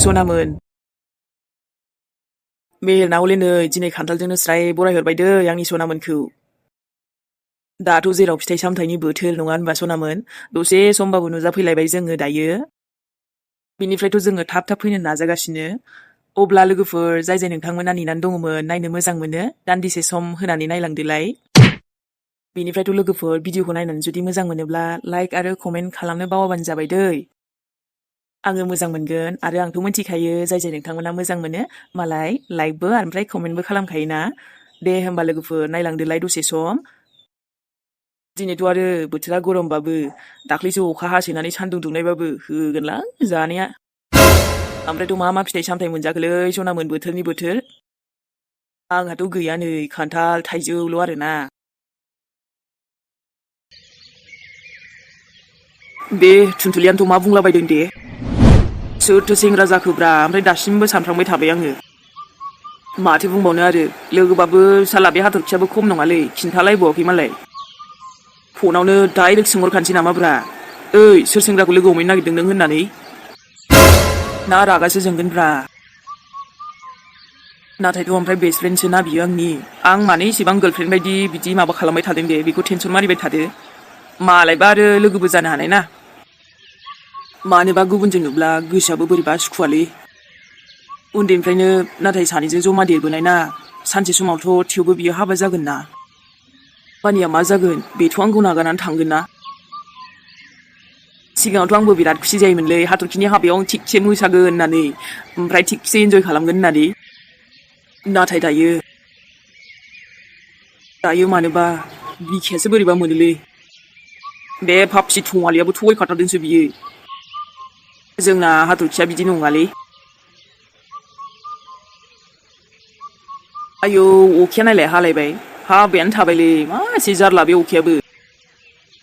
सनामोन मेहेरना हले नै दिनै खान्थालजोंनो स्राय बरायहरबाय दै आंनि सनामोनखौ दाथ' जेराव फिथाइ सामथाइनि बोथोर नङा होनबा सनामोन दसे समबाबो नुजाफैलायबाय जोङो दायो बिनिफ्रायथ' जोङो थाब थाब फैनो नाजागासिनो अब्ला लोगोफोर जाय नोंथांमोना नेनानै दङमोन नायनो मोजां मोनो दान्दिसे सम होनानै नायलांदोलाय बिनिफ्रायथ' लोगोफोर भिडिअखौ नायनानै जुदि मोजां मोनोब्ला लाइक आरो कमेन्ट खालामनो बावाबानो जाबाय दै आङो मोजां मोनगोन आरो आंथ' मिथिखायो जाय नोंथांमोना मोजां मोनो मालाय लाइकबो ओमफ्राय कमेन्टबो खालामखायोना दे होमबा लोगोफोर नायलांदोलाय दसे सम दिनैथ' आरो बोथोरा गरमबाबो दाख्लैसो अखा हासोनानै सान्दुं दुंनायबाबो होगोनलां जानाया ओमफ्रायथ' मा फिथाइ सामथाइ मोनजाखोलै सनामोन बोथोरनि बोथोर आंहाथ' गैया नै खान्थाल थाइजौल' आरोना बे थुनथुलियानोथ' मा बुंलाबायदों दे सोरथो सेंग्रा जाखोब्रा ओमफ्राय दासिमबो सानफ्रांबाय थाबाय आङो माथो बुंबावनो आरो लोगोबाबो साला बे हाथरखियाबो खम नङालै खिन्थालायबावाखै मालाय फनावनो डाइरेक्ट सोंहरखानोसै नामाब्रा ओइ सोर सेंग्राखौ लोगो हमैनो नागिरदों नों होननानै ना रागासो जोंगोनब्रा नाथायथ' ओमफ्राय बेस्ट फ्रेन्डसो ना बियो आंनि आं माने इसेबां गार्लफ्रेन्ड बायदि बिदि माबा खालामबाय थादों दे बेखौ टेनसन मारिबाय थादो मालायबा आरो लोगोबो जानो हानाय ना मानोबा गुबुनजों नुब्ला गोसोआबो बोरैबा सुखुवालै उन्दैनिफ्रायनो नाथाय सानैजों जमा देरबोनाय ना सानसे समावथ' थेवबो बियो हाबा जागोन ना बानिया मा जागोन बेथ' आंखौ नागारनानै थांगोन ना सिगाङावथ' आंबो बिराद खुसि जायोमोनलै हाथरखिनि हाबायाव आं थिगसे मोसागोन होननानै ओमफ्राय थिगसे इन्जय खालामगोन होननानै नाथाय दायो मानोबा बिखायासो बोरैबा मोनोलै बे फाफसि थङालियाबो थगायखाथारदोंसो बियो जोंना हाथरखिया बिदि नङालै आयौ अखाया नायलाय हालायबाय हाबायानो थाबायलै मा एसे जारला बे अखायाबो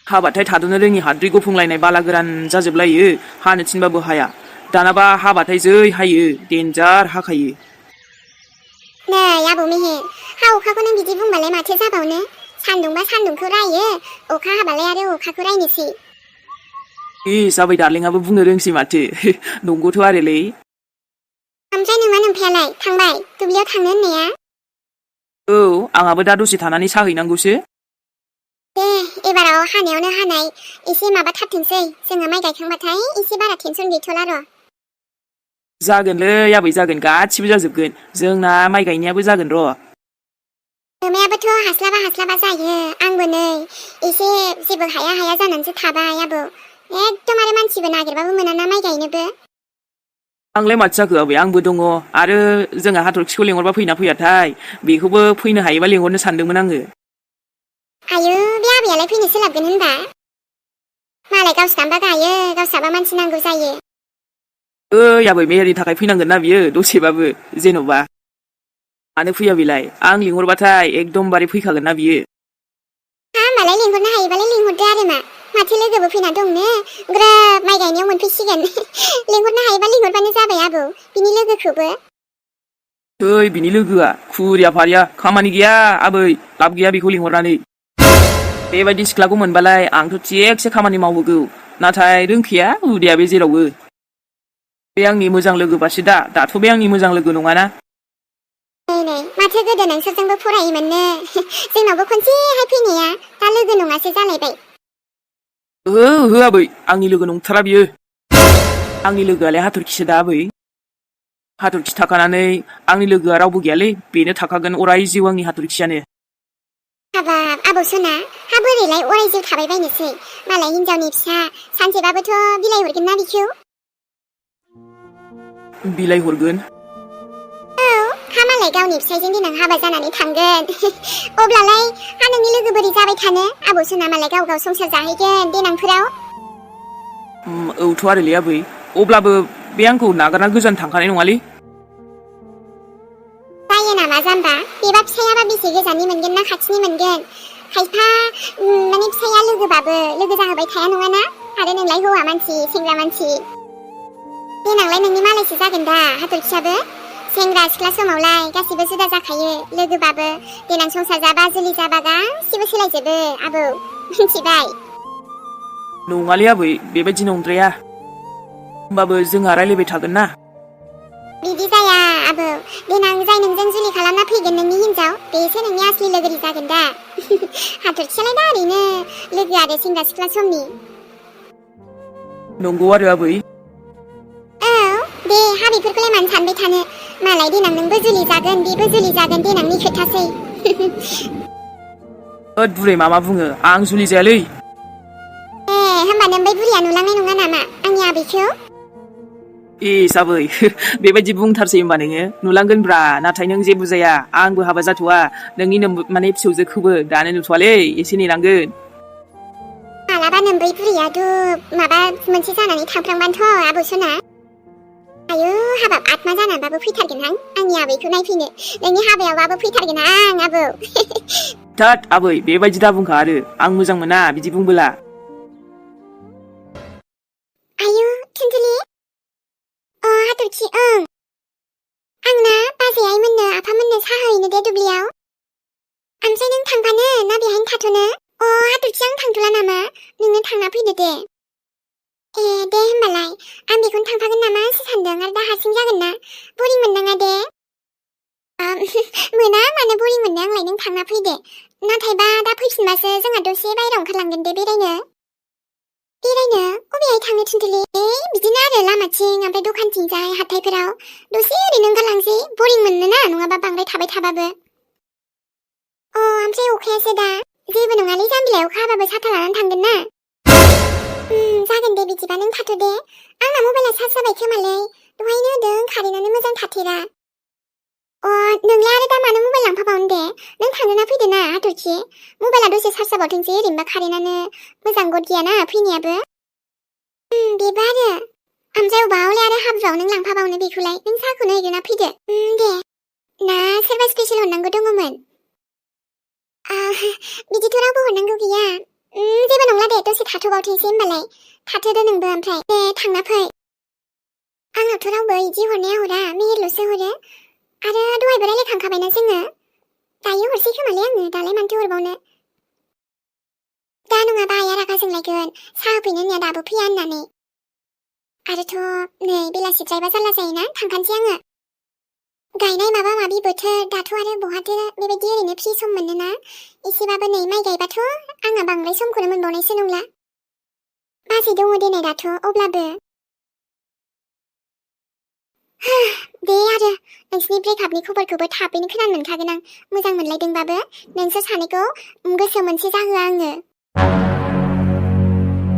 हाबाथाय थाद'नो रोङि हाद्रि गुफुंलायनाय बाला गोरान जाजोबलायो हानो थिनबाबो हाया दानाबा हाबाथाय जै हायो देन्जार हाखायो नै आबौ मेहेर हा अखाखौ नों बिदि बुंबालाय माथो जाबावनो सान्दुंबा सान्दुंखौ रायो अखा हाबालाय आरो अखाखौ रायनोसै जाबाय दार्लिंआबो बुंनो रोंसै माथो नंगौथ' आरोलै ओमफ्राय नोंना नोमफायालाय थांबाय दुब्लियाव थांनो होननाया औ आंहाबो दा दसे थानानै साहैनांगौसो दे एबाराव हानायावनो हानाय एसे माबा थाथोंसै जोंहा माइ गायखांबाथाय एसे बारा टेनसन गैथ'ला र' जागोनलै आबै जागोन गासिबो जाजोबगोन जोंना माइ गायनायाबो जागोन र' नोमायाबोथ' हास्लाबा जायो आंबो नै एसे जेबो हाया जानानैसो थाबाय आबौ एकदम आरो मानसिबो नागिरबाबो मोनाना माइ गायनोबो आंलाय माथो जाखो आबै आंबो दङ आरो जोंहा हाथरखिखौ लेंहरबा फैना फैयाथाय बेखौबो फैनो हायोबा लेंहरनो सानदोंमोन आङो आयौ बे आबैयालाय फैनो सोलाबगोन होनबा मालाय गावस्राबा गायो गावस्राबा मानसि नांगौ जायो ओइ आबै मेहेरनि थाखाय फैनांगोन ना बियो दसेबाबो जेन'बा मानो फैया बेलाय आं लिंहरबाथाय एकदमबारे फैखागोन ना बियो होमबालाय लिंहरनो हायोबालाय लिंहरदो आरो माथो लोगोबो फैना दंनो ग्रोब माइ गायनायाव मोनफैसिगोन लिंहरनो हायोबा लिंहरबानो जाबाय आबौ बिनि लोगोखौबो ओइ बिनि लोगोआ खुरिया फारिया खामानि गैया आबै लाब गैया बेखौ लिंहरनानै बेबायदि सिख्लाखौ मोनबालाय आंथ' थिगसे खामानि मावहोगौ नाथाय रोंखाया हुदाया बे जेरावबो बे आंनि मोजां लोगोबासो दाथ' बे आंनि मोजां लोगो नङाना नै माथो गोदो नोंसोरजोंबो फरायोमोननो जोंनावबो खनसेहाय फैनाया दा लोगो नङासो जालायबाय ओहो आबै आंनि लोगो नंथारा बियो आंनि लोगोआलाय हाथरखिसो दा आबै हाथरखि थाखानानै आंनि लोगोआ रावबो गैयालै बेनो थाखागोन अराय जिउ आंनि हाथरखियानो हाबाब आबौ सना हा बोरैलाय अराय जिउ थाबाय बायनोसै मालाय हिनजावनि फिसा सानसेबाबोथ' बिलाइ हरगोन ना बिखौ बिलाइ हरगोन औ हा मालाय गावनि फिसाइजों देनां हाबा जानानै थांगोन अब्लालाय हा नोंनि लोगो बोरै जाबाय थानो आबौ सना मालाय गाव संसार जाहैगोन देनांफोराव औथ' आरोलै आबै अब्लाबो बे आंखौ नागारना गोजान थांखानाय नङालै जायो नामा जाम्बा बेबा फिसायाबा बेसे गोजाननि मोनगोन ना खाथिनि मोनगोन खायफा माने फिसाया लोगोबाबो लोगो जाहोबाय थाया नङाना आरो नोंलाय हौवा मानसि सेंग्रा मानसि देनांलाय नोंनि मालायसो जागोन दा हाथरखियाबो सेंग्रा सिख्ला समावलाय गासिबो जुदा जाखायो लोगोबाबो देनां संसार जाबा जुलि जाबा गासिबो सोलायजोबो आबौ मिथिबाय नङालै आबै बेबायदि नंद्राया होमबाबो जोंहा रायलायबाय थागोन ना बिदि जाया आबौ देनां जाय नोंजों जुलि खालामना फैगोन नोंनि हिन्जाव बेसो नोंनि आसलि लोगोरि जागोन दा हाथरखियालाय दा ओरैनो लोगो आरो सेंग्रा सिख्ला समनि नंगौ आरो आबै औ दे हाबिफोरखौलाय मानो सानबाय थानो मालाय देनां नोंबो जुलि जागोन बेबो जुलि जागोन देनांनि खोथासै ओद बुरै मा बुङो आं जुलि जायालै होमबा नों बै बुरिया नुलांनाय नङा नामा आंनि आबैखौ इस आबै बेबायदि बुंथारसै होमबा नोङो नुलांगोनब्रा नाथाय नों जेबो जाया आंबो हाबा जाथ'वा नोंनि माने फिसौजोखौबो दानो नुथ'वालै एसे नेनांगोन मालाबा नों बै बुरिया माबा मोनसे जानानै थांफ्लांबानोथ' आबौ सना आयु हाबाब आत्मा जानानैबाबो फैथारगोनहां आंनि आबैखौ नायफैनो नोंनि हाबायावबाबो फैथारगोन आं आबौ थात आबै बेबायदि दा बुंखा आरो आं मोजां मोना बिदि बुंबोला आयु थुनथुलि हाथरखि आंना बाजै आइमोननो आफामोननो साहा हैनो दे दुब्लियाव ओमफ्राय नों थांफानो ना बेहायनो थाथ'नो हाथरखि आं थांथ'ला नामा नोंनो थांना फैदो दे दे होमबालाय आं बेखौनो थांफागोन नामासो सानदों आरो दा हारसिं जागोन ना बरिं मोननाङा दे मोना मानो बरिं मोननो आंलाय नों थांना फैदो नाथायबा दा फैफिनबासो जोंहा दसे बायहेरायाव ओंखारलांगोन दे बेरायनो अबेहाय थांनो थुनथुलि बिदिनो आरो लामाथिं ओमफ्राय दखानथिंजाय हाथायफोराव दसे ओरैनो ओंखारलांसै बरिं मोननो ना नङाबा बांद्राय थाबाय थाबाबो ओमफ्राय अखायासो दा जेबो नङालै जामबिलाय अखा हाबाबो साथा लानानै थांगोन ना जागोन दे बिदिबा नों थाथ' दे आंना मबाइला चार्ज जाबाय खोमालै दहायनो होदों कारेन्टआनो मोजां थाथेरा नोंलाय आरो दा मानो मबाइल लांफाबावनो दे नों थांनो ना फैदो ना हाथरखि मबाइला दसे चार्ज जाबावथोंसै ओरैनोबा कारेन्टआनो मोजां गद गैयाना फैनायाबो बेबो आरो ओमफ्राय अबावलाय आरो हाब्रुआव नों लांफाबावनो बेखौलाय नों साहाखौनो हैग्रोना फैदो दे ना सोरबा स्पेसियल हरनांगौ दङमोन बिदिथ' रावबो हरनांगौ गैया जेबो नंला दे दसे थाथ'बावथोंसै होमबालाय थाथ'दो नोंबो ओमफ्राय दे थांना फै आंनावथ' रावबो इदि हरनाया हरा मेहेरल'सो हरो आरो दहायबो रायलायखांखाबायना जोङो दायो हरसै खोमालै आङो दालाय मानोथो हरबावनो दा नङाबा आइया रागा जोंलायगोन साहा होफैनो होननाया दाबो फैया होननानै आरोथ' नै बेलासिद्रायबा जारला जायोना थांखानोसै आङो गायनाय माबा माबि बोथोर दाथ' आरो बहाथो बेबायदि ओरैनो फ्रि सम मोनोना एसेबाबो नै माइ गायबाथ' आंहा बांद्राय समखौनो मोनबावनायसो नंला बाजै दङ देनै दाथ' अब्लाबो दे आरो नोंसिनि ब्रेकआपनि खबरखौबो थाबैनो खोनानो मोनखागोन आं मोजां मोनलायदोंबाबो नोंसोर सानैखौ गोसो मोनसे जाहोआ आङो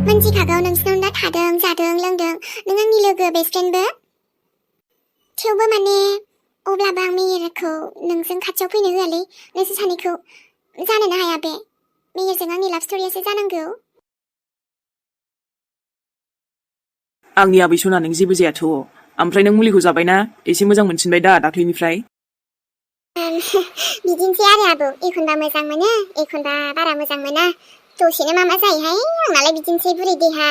मोनथिखागौ नोंसिनाव दा थादों जादों लोंदों नों आंनि लोगो बेस्ट फ्रेन्डबो थेवबो माने अब्लाबो आं मेहेरखौ नोंजों खाथियाव फैनो होआलै नोंसोर सानैखौ जानोनो हाया बे मेहेरजों आंनि लाभ स्ट'रियासो जानांगौ आंनि आबै सना नों जेबो जायाथ' ओमफ्राय नों मुलिखौ जाबायना एसे मोजां मोनसिनबाय दा दाख्लैनिफ्राय बिदिनोसै आरो आबौ एखनबा मोजां मोनो एखनबा बारा मोजां मोना दसेनो मा जायोहाय आंनालाय बिदिनोसै बुरै देहा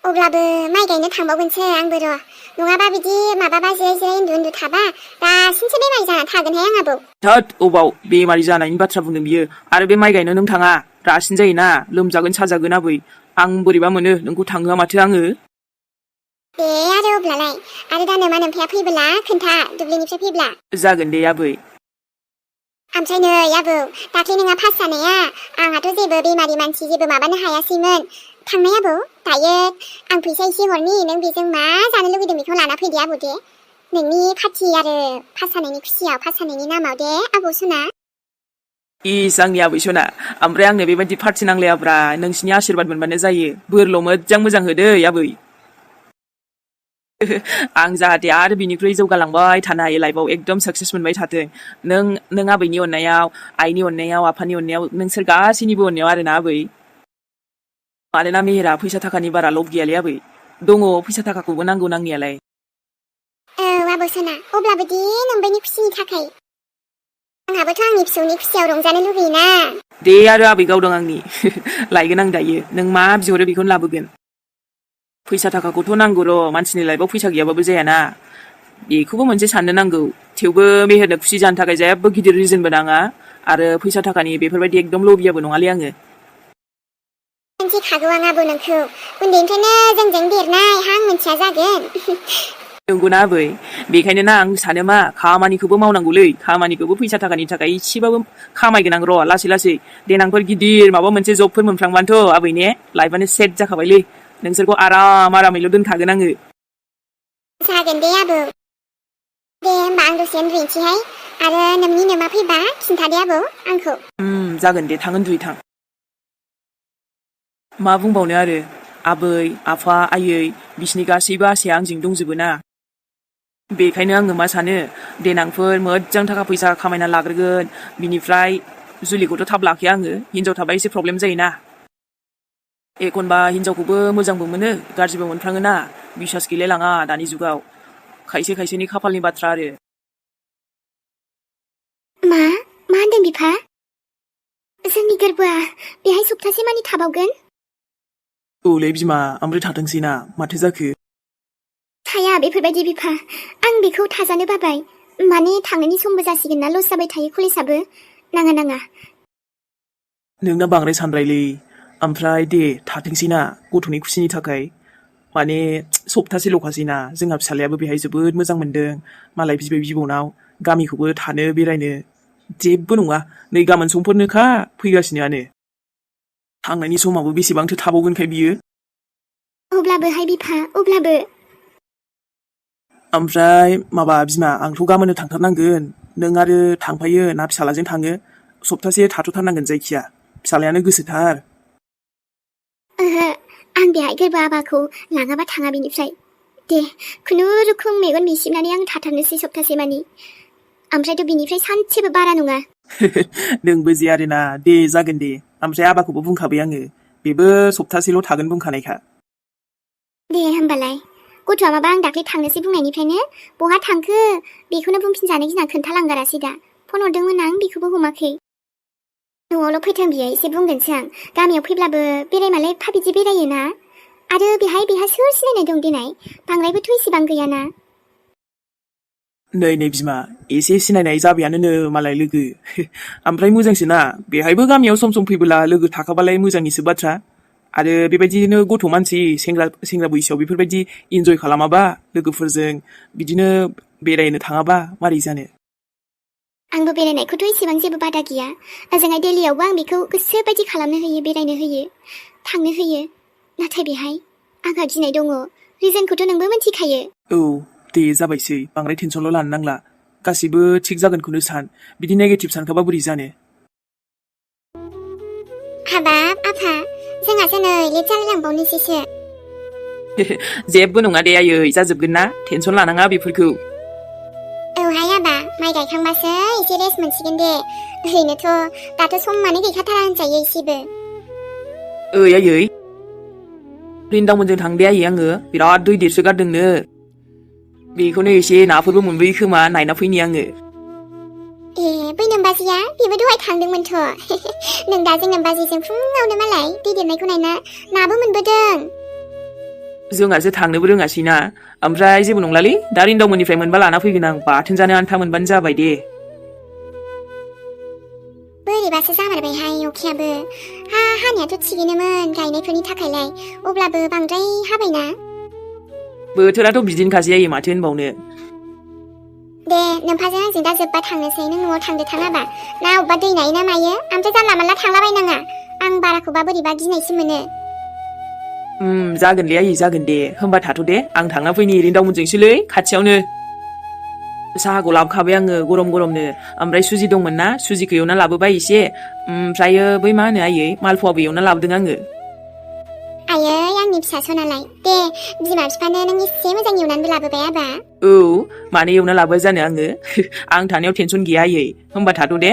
अब्लाबो माइ गायनो थांबावगोनसो आंबो र' नङाबा बिदि माबाबा जिराय जिराय उन्दु थाबा दासिमसो बेमारि जाना थागोनहाय आं आबौ थोद अबाव बेमारि जानायनि बाथ्रा बुंदों बियो आरो बे माइ गायनो नों थाङा रासिन जायोना लोमजागोन साजागोन आबै आं बोरैबा मोनो नोंखौ थांहोआ माथो आङो दे आरो अब्लालाय आरो दा नोमा नोमफाया फैबोला खोन्था दुब्लिनिफ्राय फैब्ला जागोन दे आबै ओमफ्राय नै आबौ दाख्लै नोंहा पास जानाया आंहाथ' जेबो बेमारि मानसि जेबो माबानो हायासैमोन थांनाय आबौ दायो आं फैसा एसे हरनि नों बेजों मा जानो लुगैदों बेखौ लाना फैदे आबौ दे नोंनि पार्टि आरो पास जानायनि खुसियाव पास जानायनि नामाव दे आबौ सना इस आंनि आबै सना ओमफ्राय आंनो बेबायदि पार्टि नांलायाब्रा नोंसिनि आशीर्बाद मोनबानो जायो बोरल' मोजां मोजां होदो आबै आं जाहाथे आरो बिनिख्रुइ जौगालांबाय थानो हायो लाइफआव एकदम साक्सेस मोनबाय थाथों नों आबैनि अननायाव आइनि अननायाव आफानि अननायाव नोंसोर गासैनिबो अननायाव आरोना आबै मानोना मेहेरा फैसा थाखानि बारा लब गैयालै आबै दङ फैसा थाखाखौबो नांगौ नांनायालाय औ आबौ सना अब्लाबो दे नोंबायनि खुसिनि थाखाय आंहाबोथ' आंनि फिसौनि खुसियाव रंजानो लुगैयोना दे आरो आबै गावदों आंनि लायगोन आं दायो नों मा बिहरो बेखौनो लाबोगोन फैसा थाखाखौथ' नांगौ र' मानसिनि लाइफआव फैसा गैयाबाबो जायाना बेखौबो मोनसे साननो नांगौ थेवबो मेहेरनो खुसि जानो थाखाय जेबो गिदिर रिजनबो नाङा आरो फैसा थाखानि बेफोरबायदि एकदम लबियाबो नङालै आङो मिथिखागौ आं आबौ नोंखौ उन्दैनिफ्रायनो जोंजों देरनाय हां मोनथिया जागोन नंगौना आबै बेखायनो ना आं सानो मा खामानिखौबो मावनांगौलै खामानिखौबो फैसा थाखानि थाखाय एसेबाबो खामायगोन आं र' लासै लासै देनांफोर गिदिर माबा मोनसे जबफोर मोनफ्लांबानोथ' आबै ने लाइफआनो सेट जाखाबायलै नोंसोरखौ आरामैल' दोनखागोन आङो जागोन दे आबौ दे होमबा आं दसे उन्दुनोसैहाय आरो नोंनि नोमा फैबा खिन्थादे आबौ आंखौ जागोन दे थां उन्दुयै थां मा बुंबावनो आरो आबै आफा आयै बिसिनि गासैबो आसाया आंजों दंजोबो ना बेखायनो आङो मा सानो देनांफोर मोजां थाखा फैसा खामायना लाग्रोगोन बिनिफ्राय जुलिखौथ' थाब लाखाया आङो हिनजाव थाबा एसे प्रब्लेम जायोना एखनबा हिनजावखौबो मोजांबो मोनो गाज्रिबो मोनफ्लाङोना बिसास गैलायलाङा दानि जुगाव खायसे खायसेनि खाफालनि बाथ्रा आरो मा होनदों बिफा जोंनि गोरबोआ बेहाय सप्तासे मानि थाबावगोन औलै बिमा ओमफ्राय थाथोंसै ना माथो जाखो थाया बेफोरबायदि बिफा आं बेखौ थाजानो बाबाय माने थांनायनि समबो जासिगोन ना लस जाबाय थायो कलेजाबो नाङा नोंना बांद्राय सानद्रायलै ओमफ्राय दे थाथोंसै ना गथ'नि खुसिनि थाखाय माने सप्तासेल'खासै ना जोंहा फिसालायाबो बेहाय जोबोद मोजां मोनदों मालाय बिबै बिबौनाव गामिखौबो थानो बेरायनो जेबो नङा नै गाबोन समफोरनोखा फैगासिनोआनो थांनायनि समाबो बेसेबांथो थाबावगोनखाय बियो अब्लाबोहाय बिफा अब्लाबो ओमफ्राय माबा बिमा आंथ' गाबोननो थांथारनांगोन नों आरो थांफायो ना फिसालाजों थाङो सप्तासे थाथ'थारनांगोन जायखिया फिसालायानो गोसोथार ओहो आं बेहाय गोरबो आबाखौ लाङाबा थाङा बेनिफ्राय दे खुनुरुखुम मेगन मिसिबनानै आं थाथारनोसै सप्तासे मानि ओमफ्रायथ' बिनिफ्राय सानसेबो बारा नङा नोंबो जे आरोना दे जागोन दे ओमफ्राय आबाखौबो बुंखाबाय आङो बेबो सप्तासेल' थागोन बुंखानायखा दे होमबालाय गथ'आ माबा आं दाख्लै थांनोसै बुंनायनिफ्रायनो बहा थांखो बेखौनो बुंफिनजानो गिना खोन्थालांगारासै दा फन हरदोंमोन आं बेखौबो हमाखै न'आवल' फैथों बियो एसे बुंगोनसो आं गामियाव फैब्लाबो बेरायमालाय एफा बिदि बेरायोना आरो बेहा सोर सिनायनाय दं देनाय बांद्रायबोथ' इसेबां गैयाना नै बिमा एसे सिनायनाय जाबायानो नो मालाय लोगो ओमफ्राय मोजांसो ना बेहायबो गामियाव सम सम फैबोला लोगो थाखाबालाय मोजांनिसो बाथ्रा आरो बेबायदिनो गथ' मानसि सेंग्रा बैसोआव बेफोरबायदि इन्जय खालामाबा लोगोफोरजों बिदिनो बेरायनो थाङाबा मारै जानो आंबो बेरायनायखौथ' इसेबां जेबो बादा गैया ओजोंहाय दिल्लीयावबो आं बेखौ गोसो बायदि खालामनो होयो बेरायनो होयो थांनो होयो नाथाय बेहाय आंहा गिनाय दङ रिजनखौथ' नोंबो मिथिखायो औ दे जाबायसै बांद्राय टेनसनल' लानो नांला गासिबो थिग जागोनखौनो सान बिदि नेगेटिभ सानखाबा बोरै जानो हाबाब आफा जोंहासो नै लेट जालायलांबावनोसैसो जेबो नङा दे आयै जाजोबगोन ना टेनसन लानाङा बेफोरखौ औहाय आबा माइ गायखांबासो एसे रेस्ट मोनसिगोन दे ओरैनोथ' दाथ' समानो गैखाथारा होनजायो एसेबो आयै रिन्दावमोनजों थां दे आयै आङो बिराद दै देरसोगारदोंनो बेखौनो एसे नाफोरबो मोनबोयो खोमा नायना फैनि आङो ए बै नोमबाजैया बेबो दहाय थांदोंमोनथ' नों दा जों नोमबाजैजों फुङावनो मालाय दै देरनायखौ नायना नाबो मोनबोदों जोंहासो थांनोबो रोङासैना ओमफ्राय जेबो नंलालै दा रिन्दावमोननिफ्राय मोनबा लाना फैगोन आं बाथोन जानो आन्था मोनबानो जाबाय दे बोरैबासो जामारबायहाय अखायाबो हानायाथ' थिगैनोमोन गायनायफोरनि थाखायलाय अब्लाबो बांद्राय हाबायना बोथोराथ' बिदिनोखासै आयै माथो होनबावनो दे नोमफाजों आंजों दा जोब्बा थांनोसै नों न'आव थांदो थाङाबा ना अबेबा दै नायो ना मायो ओमफ्राय जानला मानला थांलाबायनाङा आं बाराखौबा बोरैबा गिनायसो मोनो जागोन दे आयै जागोन दे होमबा थाथ' दे आं थांना फैनि रिन्दावमोनजोंसोलै खाथियावनो साहाखौ लाबोखाबाय आङो गरम गरमनो ओमफ्राय सुजि दंमोन ना सुजिखौ एवना लाबोबाय एसे ओमफ्रायो बै मा होनो आयै मालफवाबो एवना लाबोदों आङो आयै आंनि फिसा सनालाय दे बिमा बिफानो नों एसे मोजां एवनानैबो लाबोबाय आबा औ मानो एवना लाबोआ जानो आङो आं थानायाव टेनसन गैया आयै होमबा थाथ' दे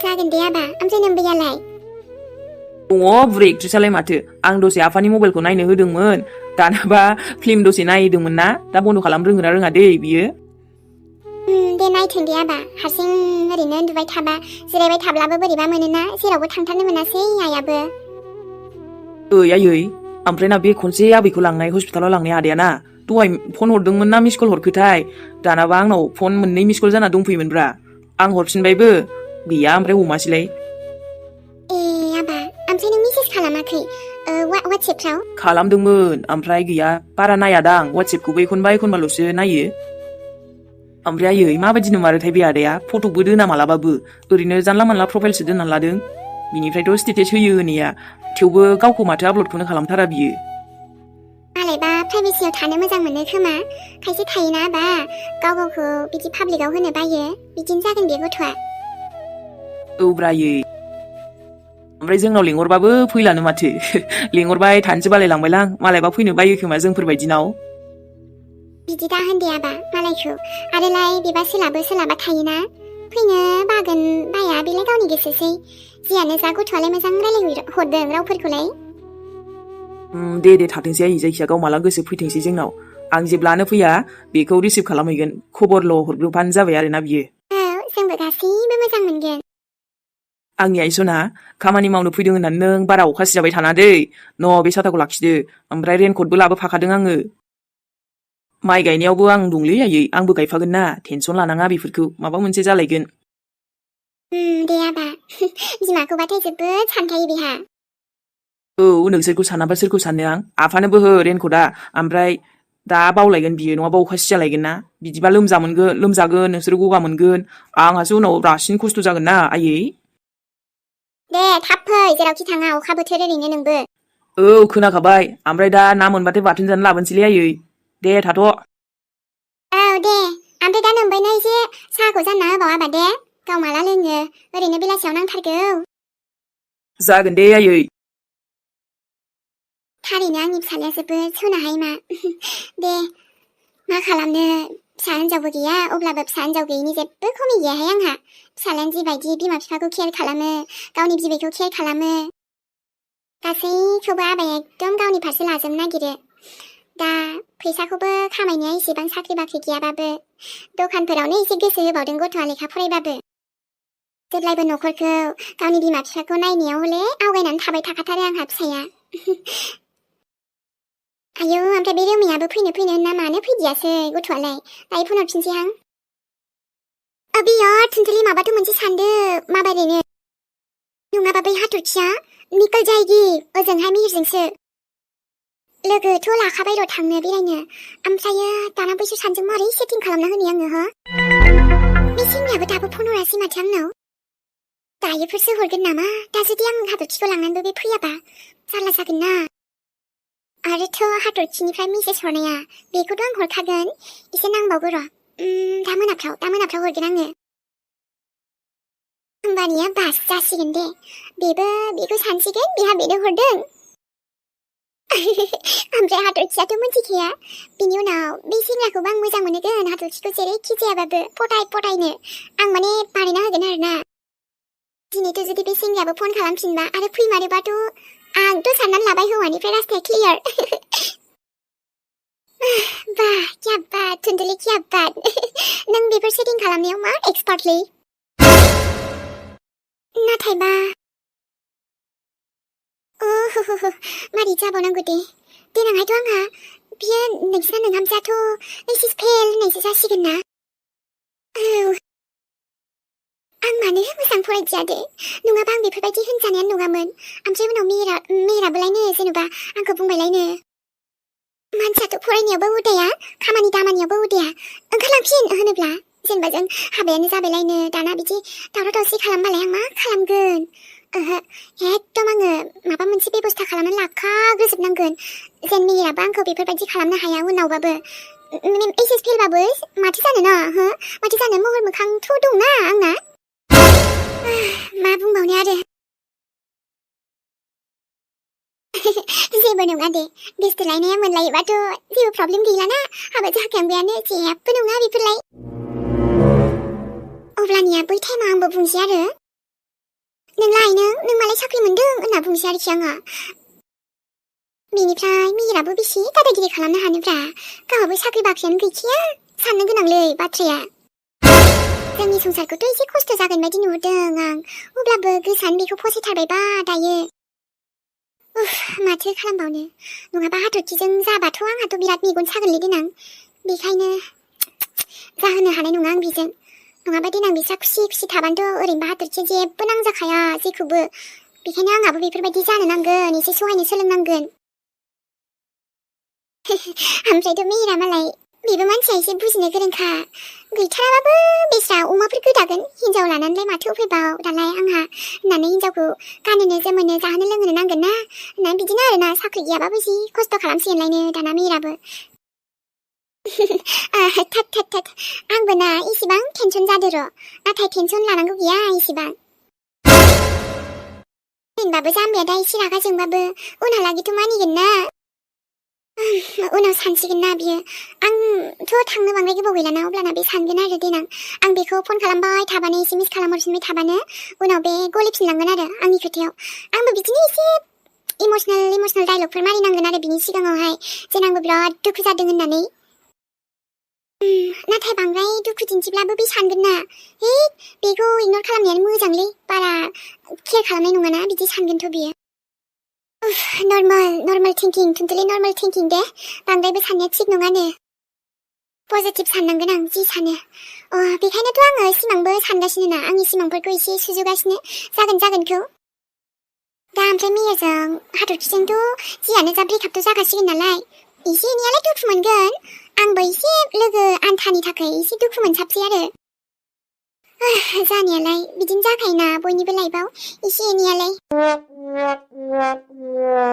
जागोन दे आबा ओमफ्राय नोमबैयालाय दङ बुरै एक्ट्रिसालाय माथो आं दसे आफानि मबाइलखौ नायनो होदोंमोन दानाबा फिल्म दसे नायदोंमोन ना दा बन्द' खालामनो रोंगोना रोङा दै बियो दे नायथों दे आबा हारसिं ओरैनो उन्दुबाय थाबा जिरायबाय थाब्लाबो बोरैबा मोनोना जेरावबो थांथारनो मोनासै आइयाबो आयै ओमफ्राय ना बे खनसे आबैखौ लांनाय हस्पिटालाव लांनाय आदाया ना दहाय फन हरदोंमोन ना मिस कल हरखोथाय दानाबा आंनाव फन मोननै मिस कल जाना दंफैयोमोनब्रा आं हरफिनबायबो गैया ओमफ्राय हमासैलाय ए आबा ओमफ्राय नों मेसेज खालामाखै WhatsAppफ्राव? खालामदोंमोन ओमफ्राय गैया बारा नायादां WhatsAppखौबो एखनबाल'सो नायो ओमफ्राय आयै माबायदि नुमारोथाय बे आदाया फट'बो दोना मालाबाबो ओरैनो जानला मानला प्रफाइलसो दोनना लादों बिनिफ्रायथ' स्टेटास होयो होनैया थेवबो गावखौ माथो आपल'डखौनो खालामथारा बियो मालायबा प्राइभेसियाव थानो मोजां मोनो खोमा खायसे थायोना बा गाव गावखौ बिदि पाब्लिकआव होनो बायो बिदिनो जागोन बे गथ'आ औब्रायै ओमफ्राय जोंनाव लेंहरबाबो फैलानो माथो लेंहरबाय थानोसो बालायलांबायलां मालायबा फैनो बायो खोमा जोंफोरबायदिनाव बिदि दा होनदैयाबा मालायखौ आरोलाय बेबा सोलाबा थायोना फैनो बागोन बाया बेलाय गावनि गोसोसै जियानो जा गथ'आलाय मोजां रायलायहरदों रावफोरखौलाय दे थाथोंसै आयै जायखिया गाव माला गोसो फैथोंसै जोंनाव आं जेब्लानो फैया बेखौ रिसिभ खालामहैगोन खबरल' हरग्रोबानो जाबाय आरोना बियो औ जोंबो गासैबो मोजां मोनगोन आंनि आइसना खामानि मावनो फैदों होननानै नों बारा अखा सिजाबाय थाना दै न' बे साथाखौ लाखिदो ओमफ्राय रेनकटबो लाबोफाखादों आङो माइ गायनायावबो आं दंलै आयै आंबो गायफागोन ना टेनसन लानाङा बेफोरखौ माबा मोनसे जालायगोन दे आबा बिमाखौबाथाय जोबोद सानखायो बेहा औ नोंसोरखौ सानाबा सोरखौ सानो आं आफानोबो हो रेनकटआ ओमफ्राय दा बावलायगोन बियो नङाबा अखा सिजालायगोन ना बिदिबा लोमजागोन नोंसोर गगा मोनगोन आंहासो उनाव रासिन खस्थ' जागोन ना आयै दे थाब फै जेरावखि थाङा अखा बोथोर ओरैनो नोंबो औ खोनाखाबाय ओमफ्राय दा ना मोनबाथाय बाथोन जानो लाबोनोसैलै आयै दे थाथ' औ दे ओमफ्राय दा नोंबायनो एसे साहाखौ जानना होबाव आबा दे गाव माला लोङो ओरैनो बेलासियाव नांथारगौ जागोन दे आयै थारैनो आंनि फिसालाया जोबोद सनाहाय मा दे मा खालामनो फिसा हिनजावबो गैया अब्लाबो फिसा हिनजाव गैयिनि जेबो खमि गैयाहाय आंहा फिसालायानो जिबायदि बिमा बिफाखौ केयार खालामो गावनि बिबैखौ केयार खालामो गासैखौबो आबाया एकदम गावनि फारसे लाजोबनो नागिरो दा फैसाखौबो खामायनाया एसेबां साख्रि बाख्रि गैयाबाबो दखानफोरावनो एसे गोसो होबावदों गथ'आ लेखा फरायबाबो जेब्लायबो न'खरखौ गावनि बिमा बिफाखौ नायनायाव हले आवगायनानै थाबाय थाखाथारो आंहा फिसाया आयौ ओमफ्राय बे रोमैयाबो फैनो होनना मानो फैदियासै गथ'आलाय दायो फन हरफिनसै आं बेयो थुनथुलि माबाथ' मोनसे सानदो माबारैनो नङाबा बै हाथरखिया निकोल जायगि ओजोंहाय मिहिरजोंसो लोगोथ' लाखाबाय र' थांनो बेरायनो ओमफ्रायो दाना बैसोर सानजों मारै सेटिं खालामना होनि आङो हो बे सेंग्रायाबो दाबो फन हरासै माथो आंनाव दायोफोरसो हरगोन नामा दा जुदि आं हाथरखिखौ लांनानैबो बे फैयाबा जारला जागोन ना आरोथ' हाथरखिनिफ्राय मेसेज हरनाया बेखौथ' आं हरखागोन एसे नांबावगौ र' दा मोनाफ्राव हरगोन आङो होमबानिया बास जासिगोन दे बेबो बेखौ सानसिगोन बेहा बेनो हरदों ओमफ्राय हाथरखियाथ' मोनथिखाया बिनि उनाव बे सेंग्राखौबो आं मोजां मोनगोन हाथरखिखौ जेरैखि जायाबाबो फटायनो आं माने बानायना होगोन आरोना दिनैथ' जुदि बे सेंग्रायाबो फन खालामफिनबा आरो फैमारोबाथ' आंथ' साननानै लाबाय हौवानिफ्राय रास्ताया क्लियार बा क्या बात थुनथुलि क्या बात नों बेफोर सेटिं खालामनायाव मा एक्सपार्टलै नाथायबा मारै जाबावनांगौ दे देनांहायथ' आंहा बियो नोंसिना नोंहामजाथ' एसिस फेल होननायसो जासिगोन ना औ आं मानो मोजां फरायदिया दे नङाबा आं बेफोरबायदि होनजानायानो नङामोन ओमफ्राय उनाव मेहेराबोलायनो जेनेबा आंखौ बुंबायलायनो मानसियाथ' फरायनायावबो उदाया खामानि दामानियावबो उदाया ओंखारलांफिन होनोब्ला जेनेबा जों हाबायानो जाबायलायनो दाना बिदि दावराव दावसि खालामबालाय आं मा खालामगोन एकदम आङो माबा मोनसे बेबस्था खालामनानै लाखाग्रोजोबनांगोन जेन मेहेराबो आंखौ बेफोरबायदि खालामनो हाया उनावबाबो एसिस फेलबाबो माथो जानो ना माथो जानो महर मोखांथ' दंना आंना मा बुंबावनो आरो जेबो नङा दे गोसथोलायनाया मोनलायोबाथ' जेबो प्रब्लेम गैलाना हाबा जाखांबायानो जेबो नङा बेफोरलाय अब्लानिया बै टाइमाव आंबो बुंसै आरो नों मालाय साख्रि मोनदों होनना बुंसै आरोखि आङो बेनिफ्राय मेहेराबो बेसे दादागिरि खालामनो हानोब्रा गावहाबो साख्रि बाख्रियानो गैखाया साननो गोनांलै बाथ्राया जोंनि संसारखौथ' एसे खस्थ' जागोन बायदि नुहुरदों आं अब्लाबो गोसोआनो बेखौ फसायथारबायबा दायो माथो खालामबावनो नङाबा हाथरखिजों जाबाथ' आंहाथ' बिराद मेगन सागोनलै देनां बेखायनो जाहोनो हानाय नङा आं बेजों नङाबा देनां बिस्रा खुसि थाबानोथ' ओरैनोबा हाथरखिया जेबो नांजाखाया जेखौबो बेखायनो आंहाबो बेफोरबायदि जानो नांगोन एसे सहायनो सोलोंनांगोन ओमफ्रायथ' मेहेरा मालाय बेबो मानसिया एसे बुजिनो गोरोंखा गैथाराबाबो बेस्रा अमाफोर गोदागोन हिनजाव लानानैलाय माथो उफायबाव दालाय आंहा होननानै हिनजावखौ गानहोनो जोमहोनो जाहोनो लोंहोनो नांगोन ना होननानै बिदिनो आरोना साख्रि गैयाबाबो जि खस्थ' खालामसिगोनलायनो दाना मेहेराबो थोद आंबो ना इसिबां टेनसन जादो र' नाथाय टेनसन लानांगौ गैया इसिबां होनबाबो जाम्बिया दा एसे रागा जोंबाबो उनहालागैथ' मानिगोन ना उनाव सानसिगोन ना बियो आंथ' थांनो बांद्राय गोबाव गैलाना अब्लाना बे सानगोन आरो देनां आं बेखौ फन खालामबाय थाबानो एसे मिस खालामहरफिनबाय थाबानो उनाव बे गलिफिनलांगोन आरो आंनि खोथायाव आंबो बिदिनो एसे इमोसनेल डायलगफोर मारिनांगोन आरो बिनि सिगाङावहाय जेन आंबो बिराद दुखु जादों होननानै नाथाय बांद्राय दुखु दिन्थिब्लाबो बे सानगोन ना हे बेखौ इगनर खालामनायानो मोजांलै बारा केयार खालामनाय नङाना बिदि सानगोनथ' बियो normal thinking totally normal thinking दे बांद्रायबो साननाया थिग नङानो पजिटिभ साननांगोन आं जि सानो बेखायनोथ' आङो सिमांबो सानगासिनो ना आंनि सिमांफोरखौ एसे सुजुगासिनो जागोनखौ दा ओमफ्राय मेहेरजों हाथरखिजोंथ' जियानो जा ब्रेकआपथ' जागासिगोन नालाय एसे एनैयालाय दुखु मोनगोन आंबो एसे लोगो आन्थानि थाखाय एसे दुखु मोनसाबसै आरो जानायालाय बिदिनो जाखायोना बयनिबो लाइफआव एसे एनैयालाय